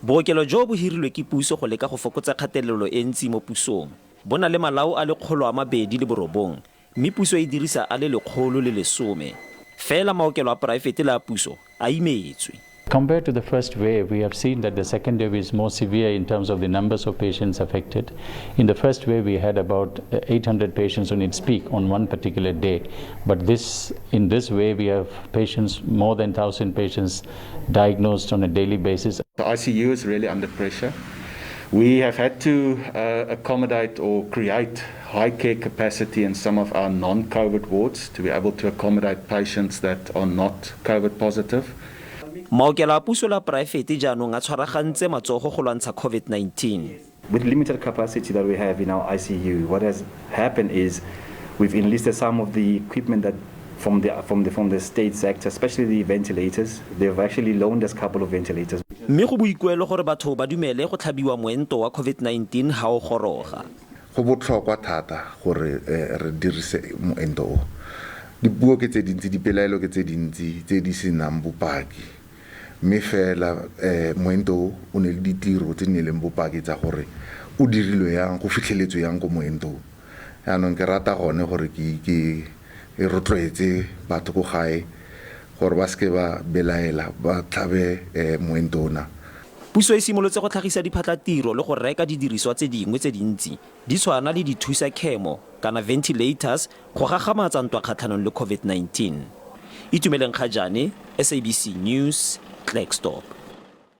Bookelo jo bo hirilwe ke puso go leka go fokotsa kgatelelo e ntsi mo pusong. Bo na le malao a le 209 mme puso e dirisa a le 110. Fela maokelo a poraefete le a puso a imetswe. Compared to the first wave, we have seen that the second wave is more severe in terms of the numbers of patients affected. In the first wave, we had about 800 patients on its peak on one particular day. But in this wave, we have patients, more than 1,000 patients diagnosed on a daily basis. The ICU is really under pressure. We have had to accommodate or create high care capacity in some of our non-COVID wards to be able to accommodate patients that are not COVID positive. Maokelo a puso le a poraefete jaanong a tshwaragantse matsogo go lwantsha COVID-19. With limited capacity that we have in our ICU, what has happened is we've enlisted some of the equipment that from the state sector, especially the ventilators. They've actually loaned us a couple of ventilators. Mme go boikuelo gore batho ba dumele go tlhabiwa moento wa COVID-19 ha o goroga. Go botlhokwa thata gore re dirise moento o. Dipuo ke tse dintsi, dipelaelo ke tse dintsi tse di senang bopaki, mme fela moento o o ne le ditiro tse di ne leng bopaki tsa gore o dirilwe yang, go fitlheletswe yang ko moento o. Yaanong ke rata gone gore ke e rotloetse batho ko gae gore ba seke ba belaela, ba tlhabe moento ona. Puso e simolotse go tlhagisa diphatlatiro le go reka didiriswa tse dingwe tse dintsi di tshwana le dithusa khemo kana ventilators go gagamatsa ntwa kgatlhanong le COVID-19. Itumeleng Kgajane, SABC News, Klerksdorp.